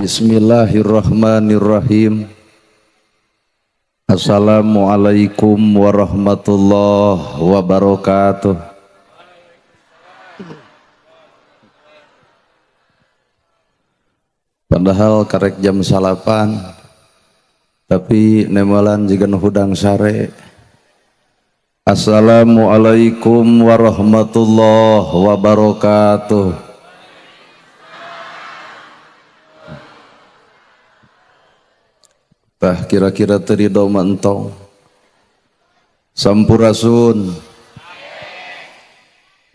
Bismillahirrahmanirrahim. Assalamualaikum warahmatullahi wabarakatuh. Padahal karek jam salapan, tapi nemelan jiga nu hudang sare. Assalamualaikum warahmatullahi wabarakatuh. Tah kira-kira teu ridho mah entong. Sampurasun.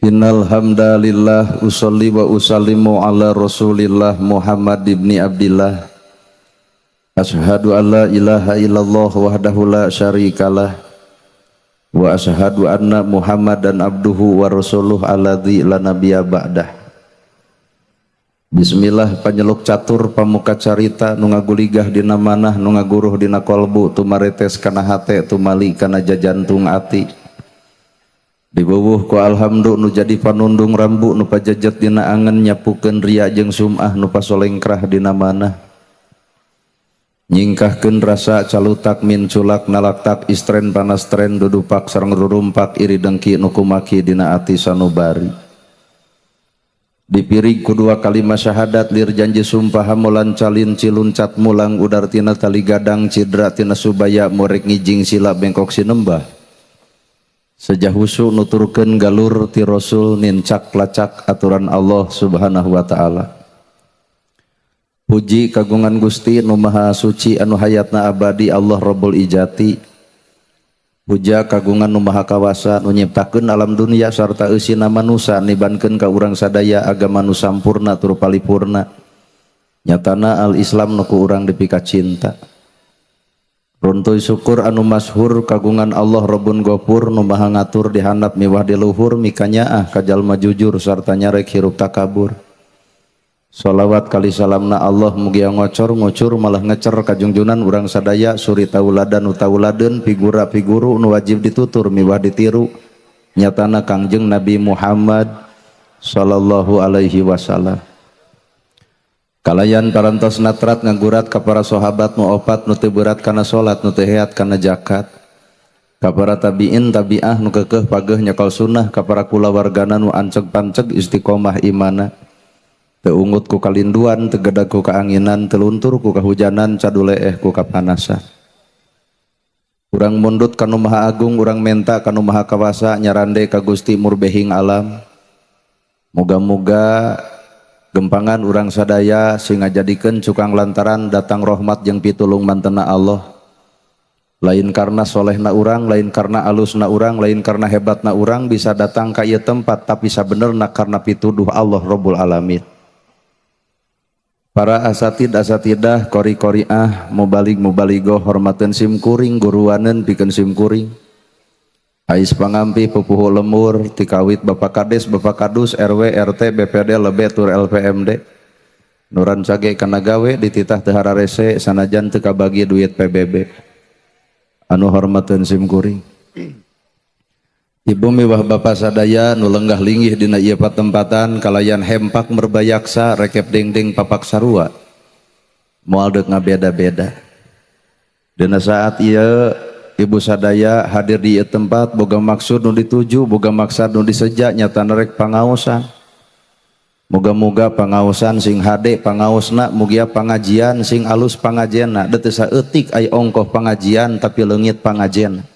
Innal hamdalillah usolli wa usallimu ala Rasulillah Muhammad ibni Abdillah. Asyhadu an la ilaha illallah wahdahu la syarikalah wa asyhadu anna Muhammadan abduhu wa rasuluh alladzi la nabiyya ba'dah. Bismillah panyeluk catur pamuka carita nu ngaguligah dina manah nu ngaguruh dina kolbu tumaretes kana hate tumali kana jajantung ati. Dibubuh ku alhamdu nu jadi panundung rambu nu pajejet dina angen nyapukeun ria jeung sum'ah nu pasolengkrah dina manah. Nyingkahkeun rasa calutak minculak nalaktak istren panastren dudupak sareng rurumpak iri dengki nu kumaki dina ati sanubari. Dipirig ku dua kalimat syahadat lir janji sumpah hamulan calin ciluncat mulang udar tina tali gadang cidra tina subaya morek ngijing sila bengkok sinembah. Sejah husu nuturkeun galur ti Rasul nincak lacak aturan Allah Subhanahu wa taala. Puji kagungan Gusti nu Maha Suci anu hayatna abadi Allah Rabbul Ijati. Puja kagungan nu Maha Kawasa nu nyiptakeun alam dunia sarta eusina manusa nibankeun ka urang sadaya agama nu sampurna tur palipurna. Nyatana al-Islam nu ku urang dipika cinta. Runtuy syukur anu masyhur kagungan Allah Rabbun Gofur nu Maha ngatur di handap miwah di luhur mikanyaah ka jalma jujur sarta nyarek hirup takabur. Sholawat kali salamna Allah mugia ngocor ngucur malah ngecer kajungjunan urang sadaya suri tauladan nu tauladeun figura figuru nu wajib ditutur miwah ditiru nyatana Kangjeng Nabi Muhammad sallallahu alaihi wasallam. Kalayan parantos natrat ngagurat ka para sahabat nu opat nu teu berat kana salat nu teu heat kana zakat. Ka para tabiin tabiah nu keukeuh pageuh nyekal sunnah ka para kulawargana nu anceg panceg istiqomah imana. Teu ungut ku kalinduan, teu gedag ku kaanginan, teu luntur ku kahujanan, caduleeh ku kapanasan. Urang mundut ka nu Maha Agung, urang menta ka nu Maha Kawasa, nyarande ka Gusti Murbehing alam. Moga-moga gempangan urang sadaya sing ngajadikeun cukang lantaran datang rahmat jeung pitulung mantena Allah. Lain karena solehna urang, lain karena alusna urang, lain karena hebatna urang bisa datang ka ieu tempat, tapi sabenerna karena pituduh Allah Rabbul Alamin. Para asatid asatidah kori koriah mubalig mubaligoh hormateun sim kuring guruaneun pikeun sim kuring. Ais pangampi pupuhu lemur tikawit Bapak Kades Bapak Kadus RW RT BPD lebe tur LPMD. Nuran cage kana gawe dititah teu hararese sanajan teu kabagi duit PBB. Anu hormateun sim kuring. Ibu miwah bapa sadaya nu lenggah linggih dina ieu patempatan kalayan hempak merbayaksa rekep dengdeng papak sarua. Moal deuk ngabeda-beda. Dina saat ieu ibu sadaya hadir di ieu tempat boga maksud nu dituju, boga maksad nu diseja nyatana rek pangaosan. Moga-moga pangaosan sing hade pangaosna, mugia pangajian sing alus pangajianna. Da teu saeutik aya ongkoh pangajian tapi leungit pangajian.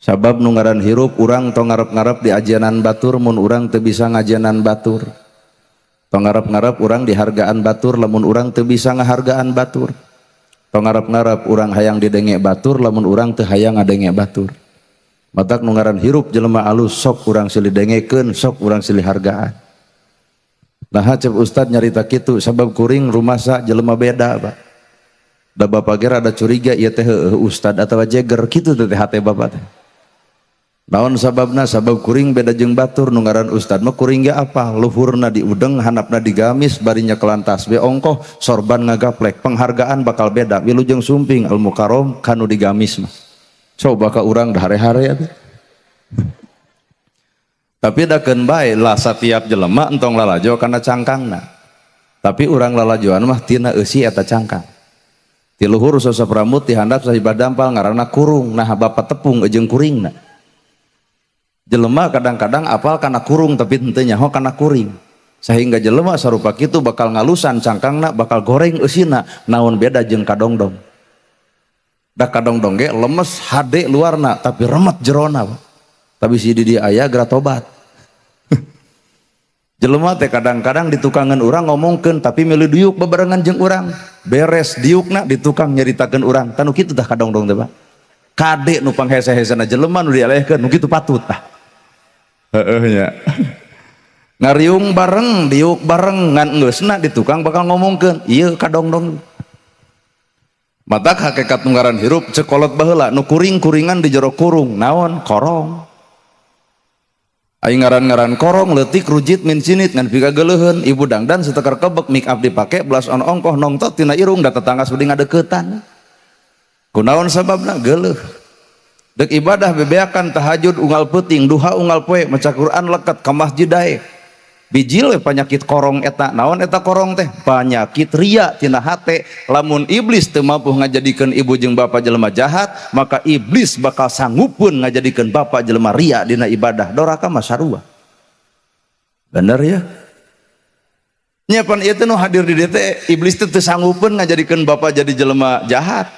Sabab nu ngaran hirup urang tong ngarep-ngarep di ajianan batur mun urang teu bisa ngajianan batur. Tong ngarep-ngarep urang dihargaan batur lamun urang teu bisa ngahargaan batur. Tong ngarep-ngarep urang hayang didenge batur lamun urang teu hayang ngadenge batur. Matak nu ngaran hirup jelema alus sok urang silih dengekeun, sok urang silih hargaan. Nah cep ustad nyarita kitu sabab kuring rumasa jelema beda Pak. Da bapak ge rada curiga ieu teh heueuh ustad atawa jeger kitu teh hate bapak teh. Naon sababna? Sabab kuring beda jeung batur nu ngaran ustad mah kuring ge apa? Luhurna diudeng, handapna digamis, bari nyekelan tasbih ongkoh, sorban ngagaplek, penghargaan bakal beda. Wilujeng sumping al mukarrom kanu digamis mah. Coba ka urang hare-hare atuh. Tapi dakeun bae lah satiap jelema entong lalajo kana cangkangna. Tapi urang lalajoan mah tina eusi eta cangkang. Ti luhur sosok rambut, ti handap sahibah dampal, ngaranna kurung. Nah, bapak tepung jeung kuringna. Jelema kadang-kadang apal kana kurung, tapi henteu nyaho kana kuring. Sehingga jelema sarupa kitu bakal ngalusan cangkangna, bakal goreng eusina. Naon beda jeung kadongdong? Da kadongdong ge lemes hade luarna, tapi remet jerona, Pak. Tapi si di aya geura tobat. Jelema teh kadang-kadang di tukangan urang ngomongkeun, tapi milu diuk bebarengan jeung urang. Beres diukna, di tukang nyaritakeun urang. Tah, nu kitu tah kadongdong teh, Pak. Kade nu panghese-hesena jelema nu dielehkeun nu kitu patut tah. Heeh nya. Ngariung bareng, diuk bareng, ngan geusna di tukang bakal ngomongkeun, ieu kadongdong. Matak hakikat tunggaran hirup, cek kolot baheula, nu kuring-kuringan di jero kurung, naon? Korong. Aing ngaran-ngaran korong leutik rujit min cinit ngan pikageuleuheun. Ibu dangdan sateker kebek, make up dipake, blush on ongkoh, nongtot tina irung, da tetangga sudi ngadeukeutan. Kunaon sababna? Geuleuh. Dek ibadah bebeakan, tahajud unggal peuting, duha unggal poe, maca Quran leket, ka masjid daek. Bijil we penyakit korong eta. Naon eta korong teh? Penyakit ria tina hate. Lamun iblis teu mampu ngajadikeun ibu jeung bapa jelema jahat, maka iblis bakal sanggupeun ngajadikeun bapa jelema ria dina ibadah. Doraka mah sarua. Bener ya? Nya pan ieu teh nu hadir di dieu teh, iblis teh teu sanggupeun ngajadikeun bapa jadi jelema jahat.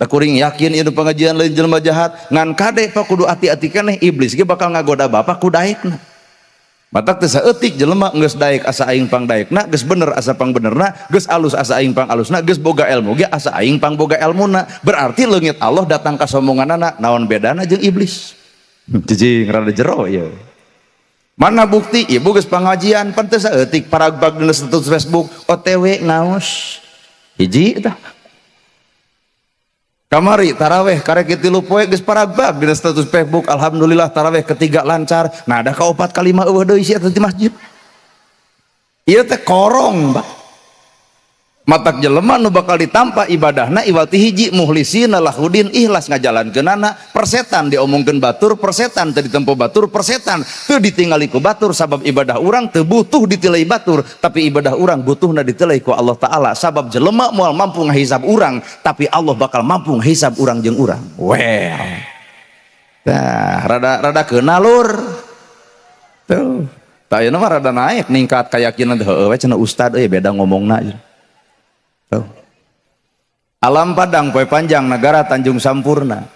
Da kuring yakin ieu pengajian lain jelema jahat, ngan kade, Pak, kudu hati-hati keneh, iblis ge bakal ngagoda bapa ku daekna. Matak teu saeutik jelema geus daek asa aing pang daekna, geus bener asa pang benerna, geus alus asa aing pang alusna, geus boga ilmu ge asa aing pang boga elmuna. Berarti leungit Allah datang ka sombonganana, naon bedana jeung iblis? Cicing rada jero ieu. Mana bukti? Ibu geus pengajian pan teu saeutik paragbag dina status Facebook, OTW ngaos. Hiji tah. Kamari taraweh karek 3 poe geus paragbag dina status Facebook, alhamdulillah taraweh ketiga lancar. Nah, ada ka opat kalima eueuh deui si eta di masjid. Ieu teh korong, Pak. Matak jelema nu bakal ditampa ibadahna iwal ti hiji, mukhlisina lahudin, ikhlas ngajalankeunana. Persetan diomongkeun batur, persetan teu ditempo batur, persetan teu ditingali ku batur, sabab ibadah urang teu butuh ditilai batur, tapi ibadah urang butuhna ditilai ku Allah Ta'ala. Sabab jelema moal mampu ngahisab urang, tapi Allah bakal mampu ngahisab urang jeung urang. Well, tah rada rada keuna lur tuh. Tah, ayeuna mah rada naik ningkat keyakinan teh, heueuh we cenah ustad euy, beda ngomongna. Tuh. Alam Padang Poe Panjang Negara Tanjung Sampurna.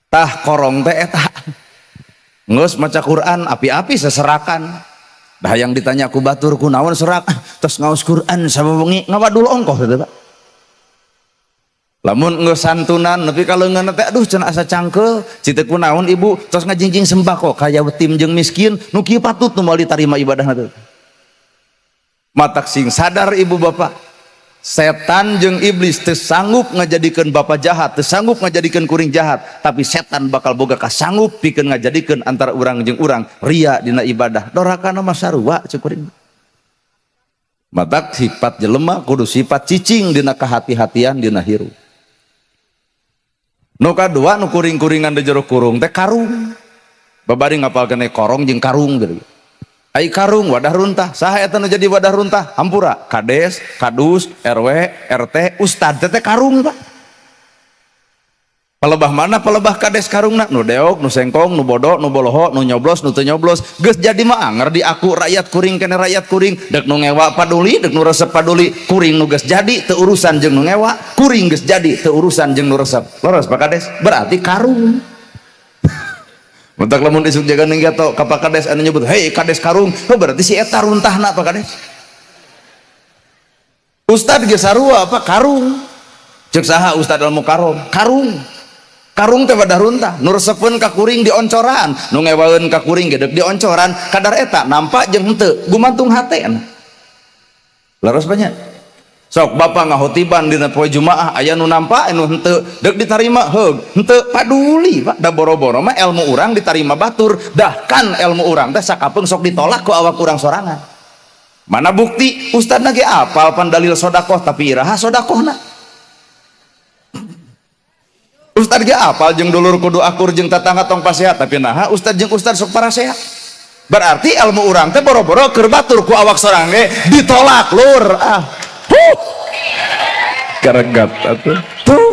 Tah, korong teh eta. Geus maca Quran api-api seserakan. Dah yang ditanya ku batur, kunaon serak? Terus ngaos Quran sama wengi ngawadul ongkoh teh, Pak. Lamun geus santunan nepi ka leungeun teh, aduh cenah asa cangkeul, cite kunaon ibu, tos ngajingjing sembako kaya tim jeung miskin, nu kieu patut nu moal ditarima ibadahna teh. Matak sing sadar ibu bapak, setan jeung iblis teu sanggup ngajadikeun bapak jahat, teu sanggup ngajadikeun kuring jahat, tapi setan bakal boga kasanggup pikeun ngajadikeun antara urang jeung urang ria dina ibadah. Dorakana mah sarua, ceuk kuring. Matak sifat jelema kudu sifat cicing dina kehati-hatian dina hirup. Nu kadua, nu kuring-kuringan di jero kurung teh karung. Babari ngapalkeun korong jeung karung gitu. Ai karung wadah runtah, saha eta nu jadi wadah runtah? Hampura, kades, kadus, RW, RT, ustad teh karung, Pak. Palebah mana palebah kades karungna? Nu deok, nu sengkong, nu bodoh, nu boloho, nu nyoblos, nu teu nyoblos. Geus jadi mah anger di aku rakyat kuring kene rakyat kuring, dek nu ngewa paduli, dek nu resep paduli, kuring nu geus jadi teu urusan jeung nu ngewa, kuring geus jadi teu urusan jeung nu resep. Leres, Pak Kades? Berarti karung. Mentak lamun isuk jaga ning gato ka Pak Kades anu nyebut, "Hei Kades karung." Oh, berarti si eta runtahna, Pak Kades. Ustad ge sarua, apa karung. Cek saha Ustad Al Mukarrom? Karung. Karung teh wadah runtah, nu resepeun ka kuring dioncoran, nu ngewaeun ka kuring gedek dioncoran, kadar eta nampak jeung henteu, gumantung hatena. Leres banyak. Sok bapak ngahotiban dina poe Jumaah aya nu nampak anu henteu, deuk ditarima heug, henteu paduli, Pak. Da boro-boro mah ilmu urang ditarima batur, dahkan ilmu urang teh sakapeung sok ditolak ku awak urang sorangan. Mana bukti? Ustadna ge apal pan dalil sodakoh, tapi iraha sodakohna? Ustad ge apal jeung dulur kudu akur jeung tetangga tong pasehat, tapi naha ustad jeung ustad sok parasehat? Berarti ilmu urang teh boro-boro keur batur, ku awak sorang ge ditolak, lur. Ah, huh. Karegat atuh. Tuh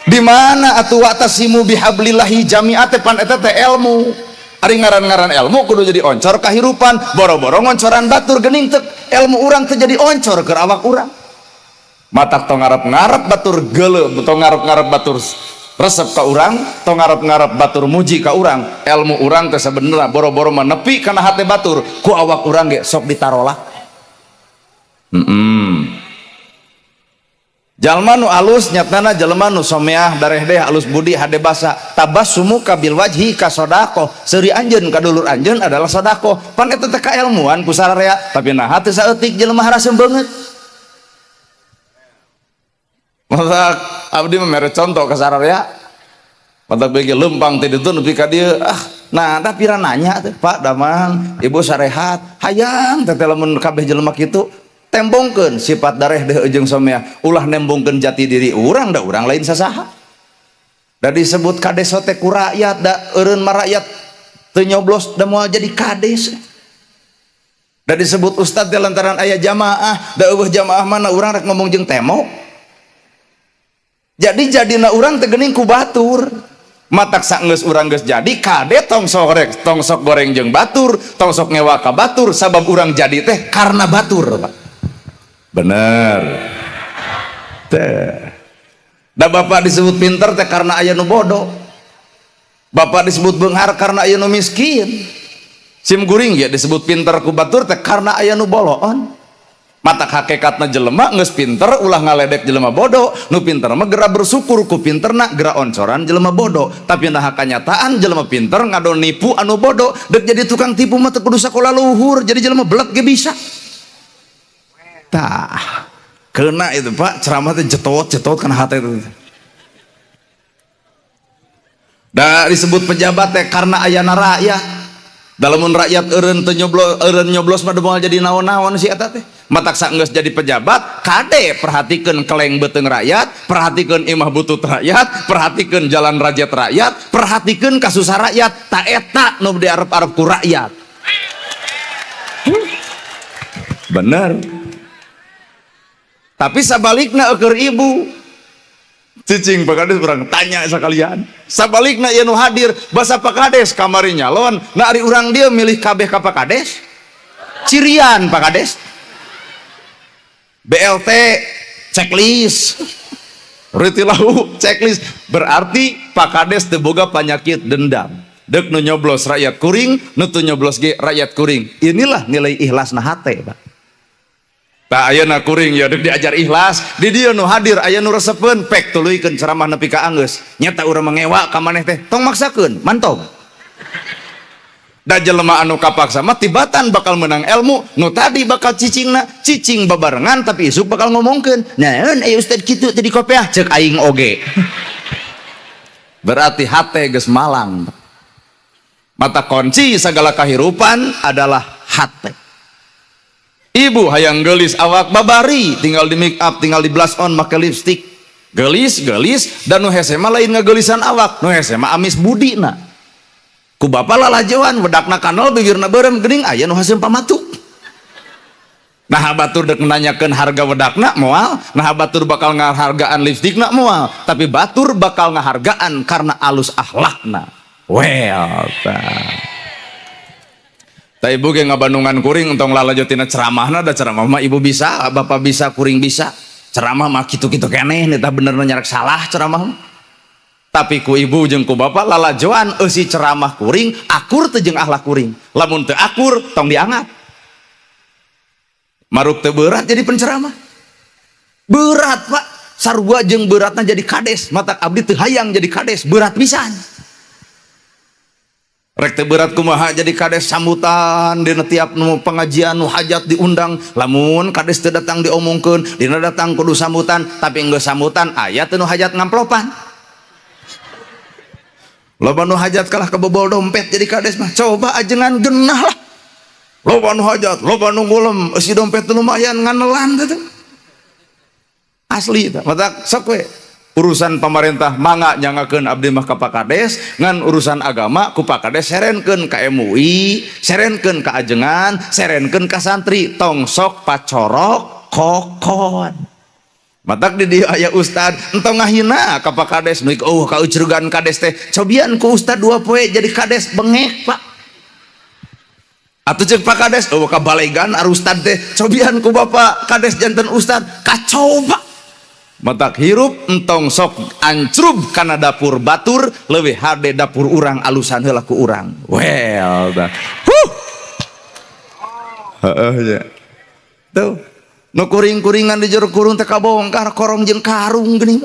di mana atuh wa'tasimu bihablillahi jami'a teh? Pan eta teh ilmu. Ari ngaran-ngaran ilmu kudu jadi oncor kahirupan. Boro-boro ngoncoran batur, geuning teu ilmu urang teh jadi oncor keur awak urang. Matak tong ngarep-ngarep batur geuleuh, tong ngarep-ngarep batur resep ka urang, tong ngarep-ngarep batur muji ka urang. Ilmu urang teh sebenarnya boro-boro menepi kana hate batur, ku awak urang ge sok ditarolak. Jalma nu alus nyatana jelema nu someah, darehdeh, alus budi, hade basa. Tabassumuka bil wajhi ka sodaqoh, seuri anjeun ka dulur anjeun adalah sodaqoh. Pan eta teh kaelmuan ku sararea, tapi naha teu saeutik jelema harasem beungeut? Masa abdi mah mere contoh ka sararea, matak bege lempang ti ditu nepi ka dieu. Ah, nah, da pira nanya teh, "Pak damang, Ibu sarehat?" Hayang teh lamun kabeh jelema kitu. Tembongkeun sifat darehdeh jeung someah, ulah nembongkeun jati diri urang, da urang lain sasaha. Da disebut kades teh ku rakyat, da eureun mah rakyat teu nyoblos da moal jadi kades. Da disebut ustad teh lantaran aya jamaah, da euweuh jamaah mana urang rek ngomong jeung tembok? Jadi jadina urang teh geuning ku batur. Matak saenggeus urang geus jadi kade, tong sok rek, tong sok goreng jeung batur, tong sok ngewa ka batur, sabab urang jadi teh karena batur, Pak. Bener teh? Da bapak disebut pinter teh karena aya nu bodoh, bapak disebut beunghar karena aya nu miskin. Sim kuring ya disebut pinter ku batur teh karena aya nu boloon. Matak hakikatna jelema geus pinter ulah ngaledek jelema bodoh. Nu pinter mah gera bersyukur ku pinterna, gera oncoran jelema bodoh. Tapi nah, kanyataan jelema pinter ngadon nipu anu bodoh. Dek jadi tukang tipu mah teu kudu sakola luhur, jadi jelema belet ge bisa. Tah, kena itu, Pak, ceramah teh jetot jetot kana hati itu. Da disebut pejabat teh karena ayana rakyat. Dalam rakyat eureun teu nyoblos, eureun nyoblos mah moal jadi naon-naon si eta teh. Matak saenggeus jadi pejabat, kade perhatikeun keleng beuteung rakyat, perhatikeun imah butut rakyat, perhatikeun jalan rakyat rakyat, perhatikeun kasusah rakyat. Ta eta nu diarep-arep ku rakyat. Bener? Tapi sabalikna eueur ibu cicing, Pak Kades, urang tanya sekalian. Sabalikna ieu nu hadir, basa Pak Kades kamari nyalon. Nah, ari urang dia milih kabeh ka Pak Kades, cirian Pak Kades, BLT checklist, Rutilahu checklist. Berarti Pak Kades teu boga penyakit dendam. Dek nu nyoblos rakyat kuring, nu teu nyoblos ge rakyat kuring. Inilah nilai ikhlas na hate, Pak. Tak ayeuna kuring ya dek diajar ikhlas. Di dieu nu hadir aya nu resepeun, pek tuluykeun ceramah nepi ka anggeus. Nyata urang mengewa ka maneh teh, tong maksakeun, mantog. Da jelema anu kapaksa mah tibatan bakal menang ilmu, nu tadi bakal cicingna, cicing babarengan, tapi isuk bakal ngomongkeun, "Naon aya ustad kitu tadi kopiah?" Cek aing oge. Berarti hate geus malang. Mata kunci segala kehidupan adalah hate. Ibu hayang gelis awak babari, tinggal di make up, tinggal di blush on, make lipstick, gelis gelis. Dan nu hese mah lain ngagelisan awak, nu hese mah amis budi na. Ku bapak lalajoan, wedakna kanal, bibirna beureum, geuning aya nu haseum pamatuk. Nah, batur dek nanyakeun harga wedakna moal, nah batur bakal ngahargaan lipstikna moal, tapi batur bakal ngahargaan karena alus akhlakna. Well, tah. Ta ibu ge ngabandungan kuring, entong lalajo tina ceramahna, da ceramah mah ibu bisa, bapak bisa, kuring bisa. Ceramah mah kitu-kitu keneh, tah bener nyarak salah ceramah mah. Tapi ku ibu jeung ku bapak lalajoan eusi ceramah kuring akur teu jeung akhlak kuring. Lamun teu akur, tong dianggap. Maruk teu berat jadi penceramah? Berat, Pak. Sarua jeung beratna jadi kades. Matak abdi teu hayang jadi kades, berat pisan. Rek teu berat kumaha jadi kades? Sambutan dina tiap nu pengajian, nu hajat diundang. Lamun kades teu datang diomongkeun, dina datang kudu sambutan. Tapi geus sambutan, aya teu nu hajat ngamplopan? Loba nu hajat kalah kebobol dompet. Jadi kades mah coba ajengan genah lah, loba nu hajat, loba nu ngulem, eusi dompet lumayan nganelan teh. Asli tah. Matak sok we. Urusan pemerintah mangga nyangakeun abdi mah ka Pak Kades, ngan urusan agama ku Pak Kades serenkeun ka MUI, serenkeun ka ajengan, serenkeun ka santri, tong sok pacorok kokon. Matak di dieu aya ustad, entong ngahina ka Pak Kades, nu oh kaucrugan kades teh, cobian ku ustad 2 poe jadi kades bengek, Pak. Atuh cek Pak Kades, oh kabalegan ar ustad teh, cobian ku Bapak Kades janten ustad, kacau, Pak. Matak hirup entong sok ancrub kana dapur batur, leuwih hade dapur urang alusan heula ku urang. Well, dah. Huh. Heeh nya. Tuh. Nu kuring-kuringan di jero kurung teh kabongkar korong jeung karung geuning.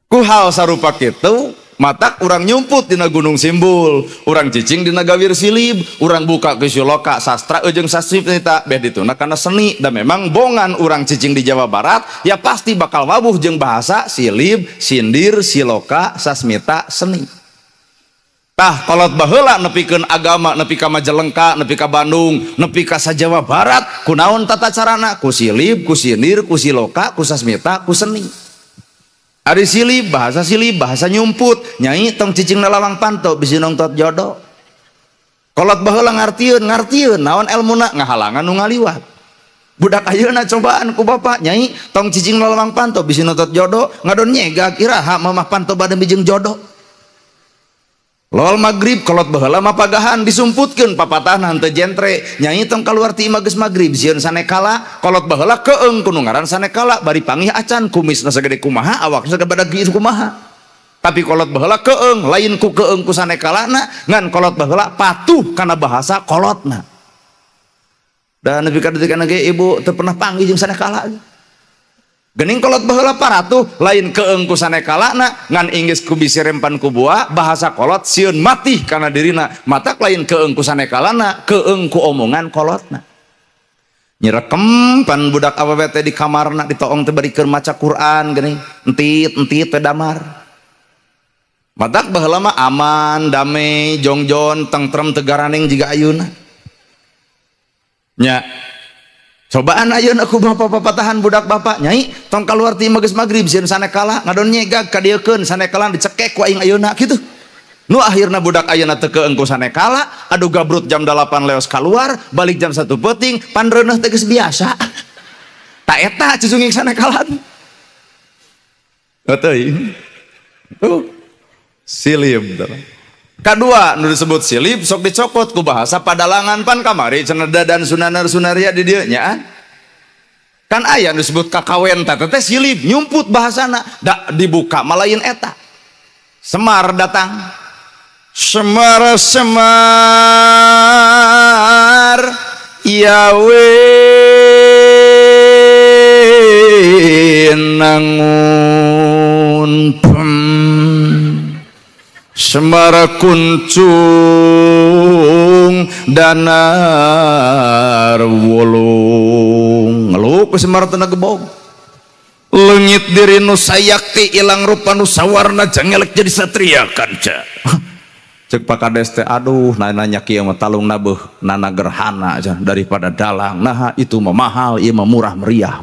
Ku hal sarupa kitu, matak urang nyumput dina Gunung Simbul, urang cicing dina Gawir Silib, urang buka ke siloka sastra jeung sasmita beh dituna kana seni. Dan memang bongan urang cicing di Jawa Barat ya pasti bakal wawuh jeung bahasa silib, sindir, siloka, sasmita, seni. Tah kolot baheula nepikeun agama nepi ka Majalengka, nepi ka Bandung, nepi ka Jawa Barat, kunaon tata carana? Ku silib, ku sindir, ku siloka, ku sasmita, ku seni. Ari silib, bahasa silib, bahasa nyumput, nyai tong cicing na lawang panto bisi nongtot jodoh. Kolot baheula ngartieun, ngartieun naon elmuna ngahalangan nu ngaliwat. Budak ayeuna cobaan ku bapak, nyai tong cicing na lawang panto bisi nontot jodoh, ngadon nyegag iraha mamah panto bade bijeng jodoh. Lol magrib kolot baheula mah pagahan disumputkeun papatahna henteu jentre, nyai tong kaluar ti imah geus magrib sieun sanekala. Kolot baheula keung ku nu ngaran sanekala bari pangih acan kumisna sagede kumaha awakna sagede kieu kumaha. Tapi kolot baheula keung lain ku keung ku sanekalana, ngan kolot baheula patuh kana bahasa kolotna. Dan nepi ka detik ge ibu teu pernah panggih jeung sanekala. Gening kolot baheula paratuh lain keung ku sanekalana, ngan inggis ku bisi rempan ku buah bahasa kolot sieun mati kana dirina. Matak lain keung ku sanekalana, keung ku omongan kolotna. Nyirekem pan budak awewe teh di kamarna ditoong teh bari keur maca Quran geuning entit entit teh damar. Matak baheula mah aman, damai, jongjon, tengtrem, tegaraning jiga ayeuna. Nya. Cobaan ayeuna ku bapak papatahan budak bapak, nyai tong kaluar ti imah geus magrib sieun sanekala, ngadon nyegag kadieukeun sanekala dicekek ku aing ayeuna kitu. Nu akhirna budak ayeuna teu keung ku sanekala, adu gabrut jam 8 leos kaluar, balik jam 1 peuting, pan reuneuh teh geus biasa. Ta eta cucunging sanekala. Teuing. Tuh. Silib tah. Kadua nu disebut silib sok dicokot ku bahasa padalangan pan kamari cenah dan sunanar sunaria di dieu nya. Kan aya nu disebut kakawen teh teh silib nyumput bahasana da dibuka malain eta. Semar datang. Semar semar yawe nangun Semar kuncung danar wulung ngeluh ku Semar teu gebog. Leungit diri nu sayakti ilang rupa nu sawarna jangelek jadi satria kanca. Cek Pak Kades teh aduh nanya kieu mah talung nabeuh nana gerhana aja daripada dalang. Nah itu mah mahal ieu mah murah meriah.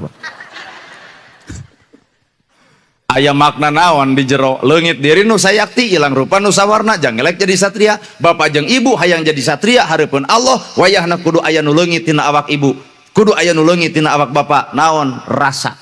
Aya makna naon di jero leungit diri nu sayakti ilang rupa nu sawarna jangelek jadi satria. Bapak jeung ibu hayang jadi satria hareupeun Allah wayahna kudu aya nu leungit tina awak ibu, kudu aya nu leungit tina awak bapak. Naon rasa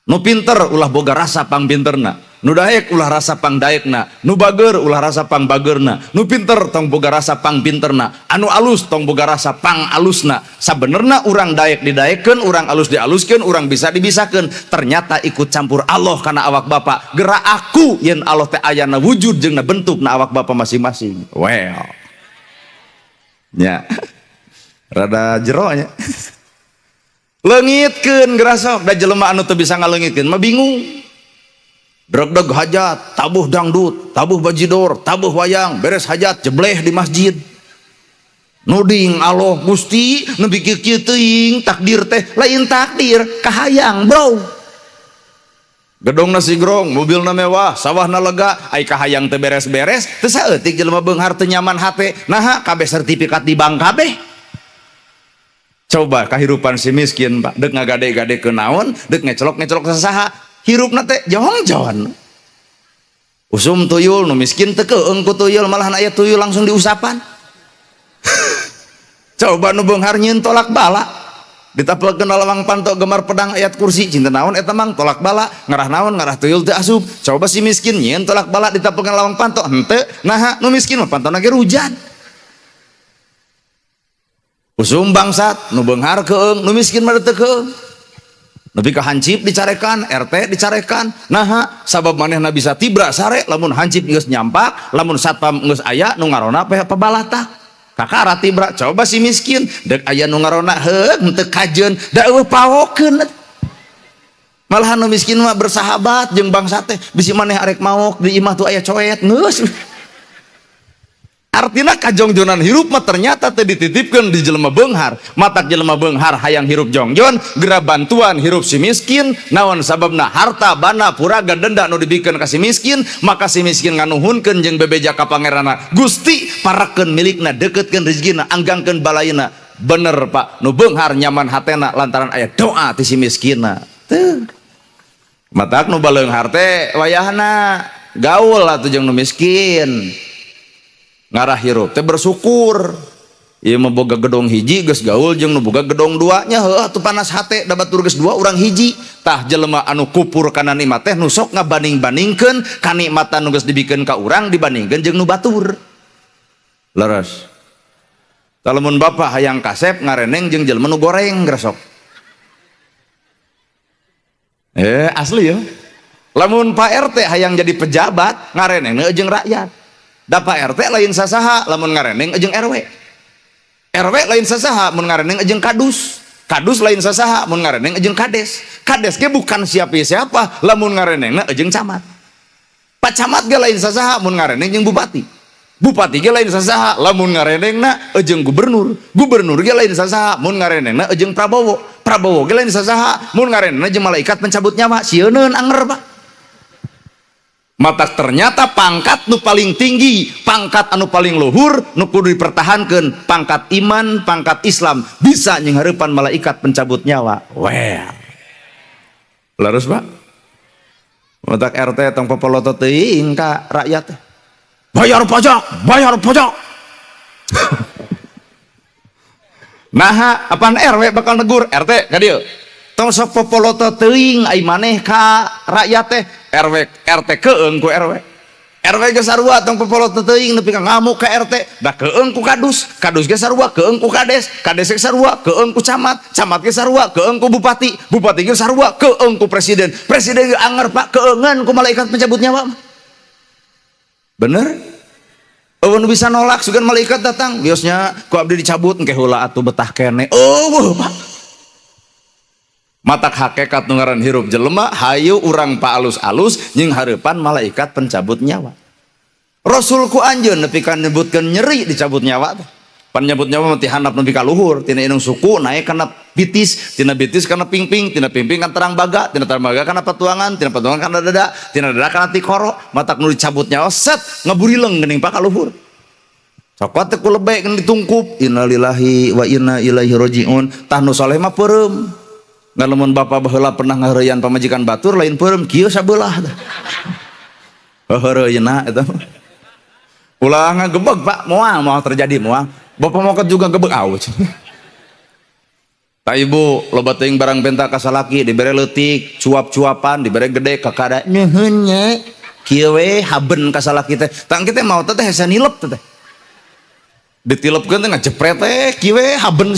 nu pinter ulah boga rasa pang pinterna, nu daek ulah rasa pang daekna, nu bager ulah rasa pang bagerna, nu pinter tong boga rasa pang pinterna, anu alus tong boga rasa pang alusna. Sabenerna urang daek didaekeun, urang alus dialuskeun, urang bisa dibisakeun. Ternyata ikut campur Allah kana awak bapak. Gerak aku yen Allah teh ayana wujud jeung na bentuk na awak bapak masing-masing. Well. Nya. Rada jero nya. Leungitkeun gerasok da jelema anu teu bisa ngaleungitkeun mah bingung. Dreg-dreg hajat, tabuh dangdut, tabuh bajidor, tabuh wayang, beres hajat jebleh di masjid. Nuding Allah Gusti nu bikin kieu teuing takdir teh lain takdir kahayang bro. Gedong nasi grong, mobilna mewah, sawahna lega, ai kahayang teh beres-beres, teu saeutik jelema beunghar teu nyaman hate. Naha kabeh sertifikat di bank kabeh. Coba kahirupan si miskin Pak, dek ngagade-gade ke naon, dek ngecelok-ngecelok sasaha, hirupna teh jongjon. Usum tuyul nu miskin teu keung ku tuyul, malahan aya tuyul langsung diusapan. Coba nu beunghar nyieun tolak bala, ditapelkeun lawang panto gemar pedang ayat kursi, cinta naon eta mang tolak bala, ngarah naon ngarah tuyul teu asup. Coba si miskin nyieun tolak bala ditapelkeun lawang panto, henteu, naha nu miskin mah pantona ge rujan. Usum bangsat nu beunghar keung, nu miskin mah teu keung. Nepi ka hansip dicarekan, RT dicarekan. Naha sabab manehna bisa tibra sare lamun hansip geus nyampak, lamun satpam geus aya nu ngarona pabalatak. Kakara tibra, coba si miskin dek aya nu ngarona heug henteu kajeun, da eueuh pawokeun. Malahan nu miskin mah bersahabat jeung bangsa teh, bisi maneh arek maok di imah tuh aya coet geus. Artinya kajongjonan hirup mah ternyata teh dititipkeun di jelema beunghar. Matak jelema beunghar hayang hirup jongjon, gera bantuan hirup si miskin, naon sababna harta bana puraga denda nu dibikeun ka si miskin, maka si miskin nganuhunkeun jeung bebeja ka pangeranna. Gusti parakeun milikna, deketkeun rezekina, anggangkeun balayna. Bener Pak, nu beunghar nyaman hatena lantaran aya doa ti si miskinna. Teu. Matak nu baleunghar teh wayahna gaul atuh jeung nu miskin. Ngarah hirup teh bersyukur. Ieu mah boga gedong hiji geus gaul jeung nu boga gedong dua nya heuh atuh panas hate da batur geus dua urang hiji. Tah jelema anu kupur kana nikmat teh nu sok ngabanding-bandingkeun kanikmatan nu geus dibikeun ka urang dibandingkeun jeung nu batur. Leres. Tah lamun bapak hayang kasep ngareneng jeung jelema nu goreng gresok. Asli ya. Lamun Pak RT hayang jadi pejabat ngareneng jeung rakyat. Da Pak RT lain sasaha lamun ngareneng jeung RW. RW lain sasaha mun ngareneng jeung kadus. Kadus lain sasaha mun ngareneng jeung kades. Kades ge bukan siapa-siapa lamun ngarenengna jeung camat. Pak camat ge lain sasaha mun ngareneng jeung bupati. Bupati ge lain sasaha lamun ngarenengna jeung gubernur. Gubernur ge lain sasaha mun ngarenengna jeung Prabowo. Prabowo ge lain sasaha mun ngarenengna jeung malaikat pencabut nyawa. Sieuneun anger Pak. Mata ternyata pangkat nu paling tinggi, pangkat anu paling luhur, nu kudu dipertahankan, pangkat iman, pangkat Islam, bisa nyenghareupan malaikat pencabut nyawa. Well. Leres Pak? Matak RT tong popoloto teuing ka rakyat. Bayar pajak, bayar pajak. Naha apaan RW bakal negur RT ka dieu. Tong sok popoloto teuing ai maneh ka rakyat teh. RW RT keung ku RW. RW ge sarua tong popoloto teuing nepi ka ngamuk ka RT, da keung ku kadus, kadus ge sarua keung ku kades, kades ge sarua keung ku camat, camat ge sarua keung ku bupati, bupati ge sarua keung ku presiden, presiden ge anger Pak keungan ku malaikat pencabut nyawa. Bener? Eueuh nu bisa nolak sugan malaikat datang, biosnya ku abdi dicabut engke heula atuh betah kene. Eueuh Pak. Matak hakikat nu ngaran hirup jelema hayu urang pa alus-alus jeung hareupan malaikat pencabut nyawa. Rasul ku anjeun nepi ka nyebutkeun nyeri dicabut nyawa teh. Pan nyabut nyawa mah ti handap nepi ka luhur, tina indung suku naik kana bitis, tina bitis kana pingping, tina pingping kana terang baga, tina terang baga kana patuangan, tina patuangan kana dada, tina dada kana tikoro. Matak nu dicabut nyawa set ngaburileng geuning pa ka luhur. Cokot teh ku lebe geun ditungkup, innalillahi wa inna ilaihi rajiun. Tah nu soleh mah peureum. Ngan lamun bapa baheula pernah ngaheureuyan pamajikan batur lain peureum kieu sabelah tah. Heureuyna eta mah. Ulah ngagebeg Pak, moal moal terjadi moal. Bapak moket juga gebeg aus. Ta ibu loba teuing barang penta ka salaki dibere leutik, cuap-cuapan dibere gede kakada nyeuheun nya. Kieu we haben ka salaki teh. Tang kieu teh mau teh hese nilep teh. Ditilepkeun teh ngajepret teh kieu we haben.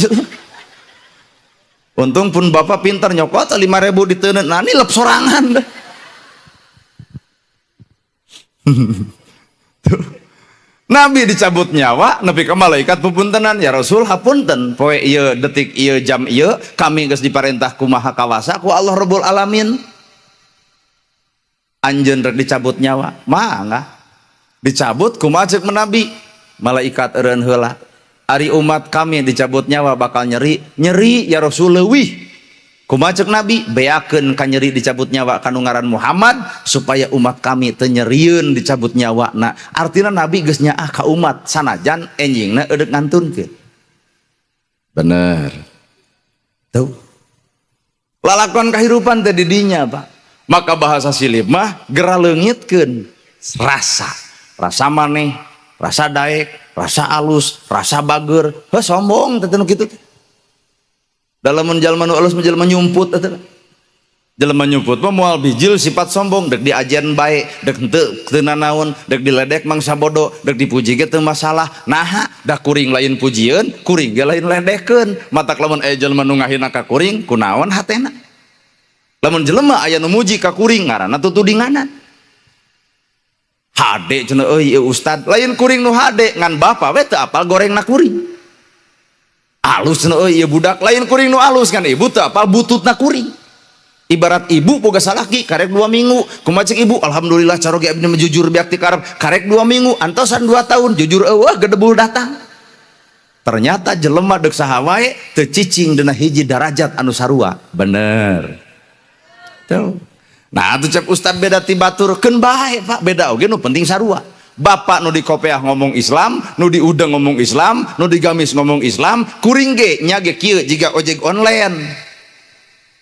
Untung pun bapak pintar nyokot 5.000 diteuneu, nah nilep sorangan dah. Tuh. Nabi dicabut nyawa, nepi ka malaikat pupuntenan, ya Rasul hapunten, poe ieu detik ieu jam ieu kami geus diparentah ku Maha Kawasa ku Allah Rabbul Alamin. Anjeun rek dicabut nyawa, mangga. Dicabut kumaha ceuk Nabi? Malaikat eureun heula. Ari umat kami dicabut nyawa bakal nyeri, nyeri ya Rasul leuwih. Kumaha ceuk Nabi? Beakeun ka nyeri dicabut nyawa kanu ngaran Muhammad supaya umat kami teu nyerieun dicabut nyawa. Nah, artina Nabi geus nyaah ka umat sanajan enjingna eudek ngantunkeun. Bener. Tuh. Lalakon kahirupan teh di dinya, Pak. Maka bahasa silip mah gera leungitkeun rasa. Rasa maneh, rasa daek, rasa alus, rasa bager. Heuh sombong teh nu kitu teh. Dalam jalma nu alus mah jelema nyumput teh. Jelema nyumput mah moal bijil sifat sombong, dek diajian bae, dek henteu teu nanaon, dek diledek mangsa bodoh, dek dipuji ge teu masalah. Naha da kuring lain pujieun, kuring ge lain ledekeun. Matak lamun aya jelema nu ngahina ka kuring, kunaon hatena? Lamun jelema aya nu muji ka kuring ngaranna tutudinganan. Hade cenah euy ieu ustad, lain kuring nu hade, ngan bapa we teu apal gorengna kuring. Alus cenah euy ieu budak, lain kuring nu alus ngan ibu teu apal bututna kuring. Ibarat ibu boga salaki karek 2 minggu, kumaha cek ibu, alhamdulillah caroge abdi mah jujur biak ti karep, karek 2 minggu, antosan 2 tahun jujur eueuh gedebul datang. Ternyata jelema deuk saha wae teu cicing dina hiji darajat anu sarua. Bener. Tuh. Nah atuh cek ustad beda ti batur, keun bae Pak, beda oge nu penting sarua. Bapak nu di kopeah ngomong Islam, nu di udeng ngomong Islam, nu di gamis ngomong Islam, kuring ge nya ge kieu jiga ojek online.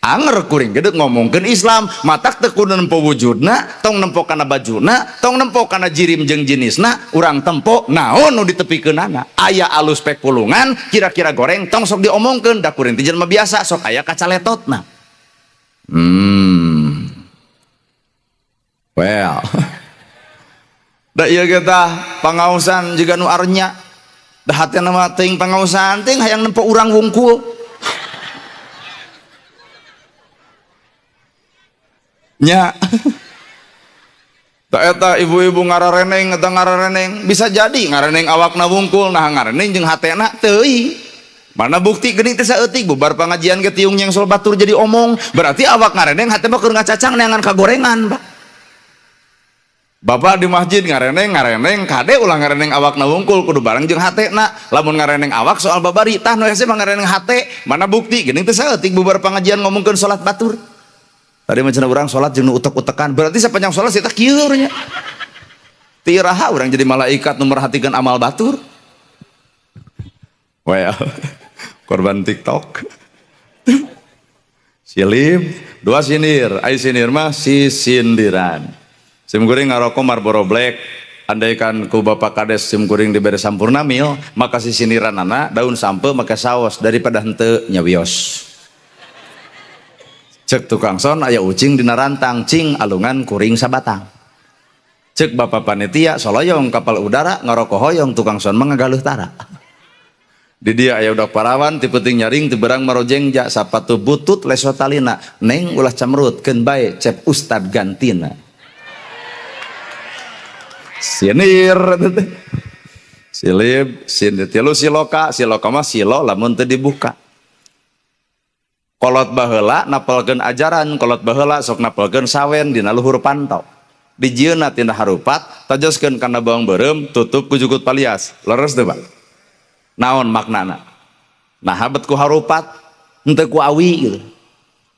Anger kuring gede ngomongkeun Islam, matak teu kudu nempo wujudna, tong nempo kana bajuna, tong nempo kana jirim jeung jenisna, urang tempo naon nu ditepikeunana. Aya alus pek pulungan, kira-kira goreng tong sok diomongkeun, da kuring teh jelema biasa sok aya kacaletotna. Well. Da ieu ge tah pangaosan jiga nu arnya. Da hatena mah teuing pangaosan teuing hayang nempo urang wungkul. Nya. Tak eta ibu-ibu ngarareneng eta ngarareneng, bisa jadi ngareneng awakna wungkul, nah ngareneng jeung hatena teuing. Mana bukti geuning teh saeutik bubar pangajian ge tiung nyengsol batur jadi omong, berarti awak ngareneng hate mah keur ngacacang neangan kagorengan, Pak. Bapak di masjid ngareneng ngareneng kade ulah ngareneng awakna wungkul kudu bareng jeung hatena. Lamun ngareneng awak soal babari tah nu hese mah ngareneng hate, mana bukti geuning teh saeutik bubar pangajian ngomongkeun salat batur. Tadi macam orang sholat jeung nu utek-utekan, berarti sepanjang sholat saya kieu nya. Tiraha orang jadi malaikat nu merhatikan amal batur. Well, korban TikTok. Silip, dua sinir, ai sinir mah si sindiran. Sim kuring ngaroko Marlboro Black, andaikan ku Bapak Kades sim kuring dibere sampurna mil, maka si sindiranana daun sampe make saos daripada henteu nyawios. Cek tukang son aya ucing dina rantang cing alungan kuring sabatang. Cek bapak panitia soloyong kapal udara ngaroko hoyong tukang son mah ngagaleuh tara. Di dia aya udak parawan ti peuting nyaring ti berang marojeng ja sapatu butut leso talina neng ulah camrut keun bae cep ustad gantina. Sinir teh. Silib sindir tilu siloka, siloka mah silo lamun teu dibuka. Kolot baheula napalkeun ajaran, kolot baheula sok napalkeun sawen dina luhur panto. Dijieunna tina harupat, tajoskeun kana bawang beureum, tutup ku jukut palias. Leres teu, Pak? Naon maknana? Nah, bet ku harupat, henteu ku awi gitu.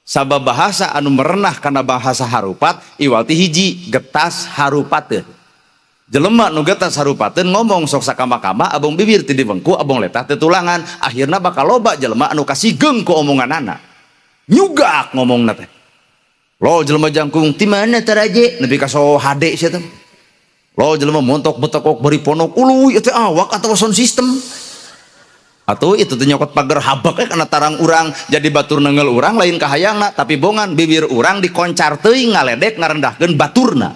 Sabab bahasa anu merenah kana bahasa harupat iwal ti hiji getas harupateun. Jelema nu getas harupateun ngomong sok sakama-kama abong bibir ti dibengku, abong letah teu tulangan, akhirna bakal loba jelema anu kasigeng ku omonganana. Nyugak ngomongna teh. Lo jelema jangkung ti mana taraje nepi ka so hade sia teh. Lo jelema montok betekok bari ponok uluy teh awak atawa sound system. Atau itu teh nyokot pagar habak kana tarang urang jadi batur nenggel urang lain kahayangna tapi bongan bibir urang dikoncar teuing ngaledek ngarendahkeun baturna.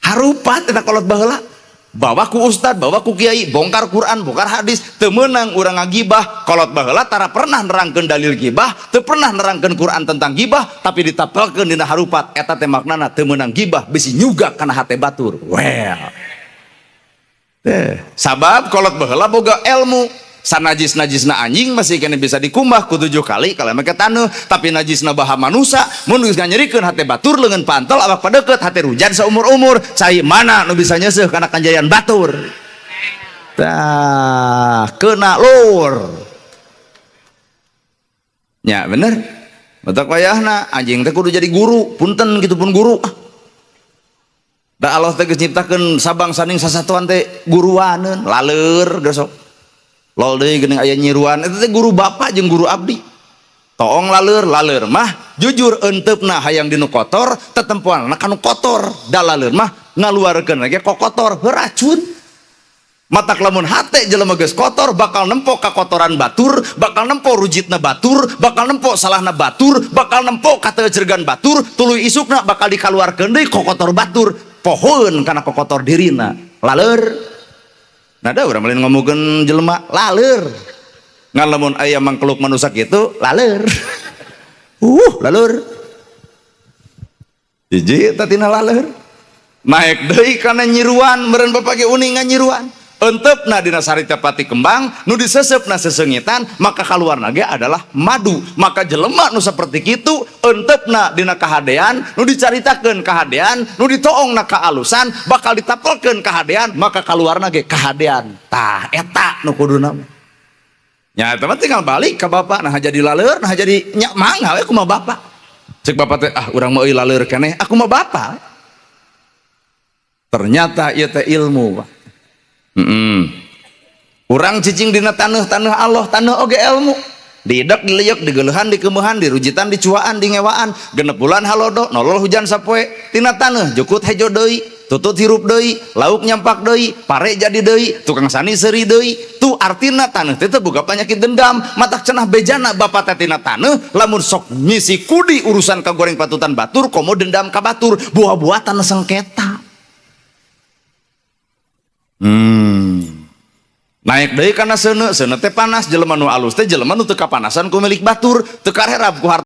Harupat eta kolot baheula. Bawa ku ustad, bawa ku kiai, bongkar Quran, bongkar hadis, teu meunang urang ngagibah. Kolot baheula tara pernah nerangkeun dalil gibah, teu pernah nerangkeun Quran tentang gibah, tapi ditapelkeun dina harupat. Eta teh maknana teu meunang gibah bisi nyugak kana hate batur. Well. Teh, sabab kolot baheula boga ilmu. Sanajis-najisna anjing masih kena bisa dikumbah ku 7 kali kalau make taneuh, tapi najisna baha manusa mun geus nganyerikeun hate batur leungeun pantel awak padeukeut hate rujan saumur-umur cai mana nu bisa nyeuseuh kana kanjayan batur. Tah, kena lur. Nya bener. Batak wayahna anjing teh kudu jadi guru, punten kitu pun guru. Ah. Da Allah teh geus nyiptakeun sabang saning sasatuan teh guruaneun, laleur geus sok. Lol deui geuning aya nyiruan eta teh guru bapak jeung guru abdi. Toong laleur, laleur mah jujur enteupna hayang dinu kotor, tetempoanna kanu kotor. Da laleur mah ngaluarkeun lagi kokotor, racun. Matak lamun hate jelema geus kotor bakal nempo kakotoran batur, bakal nempo rujitna batur, bakal nempo salahna batur, bakal nempo kateuceurgan batur, tuluy isukna bakal dikaluarkeun deui kokotor batur, pohoeun kana kokotor dirina. Laleur. Nah, da urang lain ngomongkeun jelema laleur. Ngan lamun aya mangkeluk manusia kitu laleur. Laleur. Hiji eta tina laleur. Naik deui kana nyiruan, meureun bapak ge uning nyiruan. Enteupna dina sarita pati kembang nu diseseupna sesengitan, maka kaluarna ge adalah madu. Maka jelema nu saperti kitu enteupna dina kahadean, nu dicaritakeun kahadean, nu ditoongna kaalusan, bakal ditapelkeun kahadean, maka kaluarna ge kahadean. Tah eta nu kuduna mah. Nya eta mah tinggal balik ka bapak, nah jadi laleur, nah jadi nya mangga we kumaha bapak. Cek bapak teh, ah urang mah euy laleur keneh, aku mah bapak. Ternyata ieu teh ilmu, Pak. Urang cicing dina taneuh, taneuh Allah, taneuh oge ilmu. Diidek, dilieuk, digeuleuhan, dikeumehan, dirujitan, dicuaan, dingewaan, 6 bulan halodo, nolol hujan sapoe, tina taneuh jukut hejo deui, tutut hirup deui, lauk nyampak deui, pare jadi deui, tukang sani seuri deui. Tuh artina taneuh teh teu boga penyakit dendam, matak cenah bejana bapak teh tina taneuh, lamun sok ngisi kudi urusan kagoreng patutan batur, komo dendam ka batur, buah-buah tanah sengketa. Naik deui kana seuneu, seuneu teh panas, jelema nu alus teh jelema nu teu kapanasan ku milik batur, teu karerab ku harta.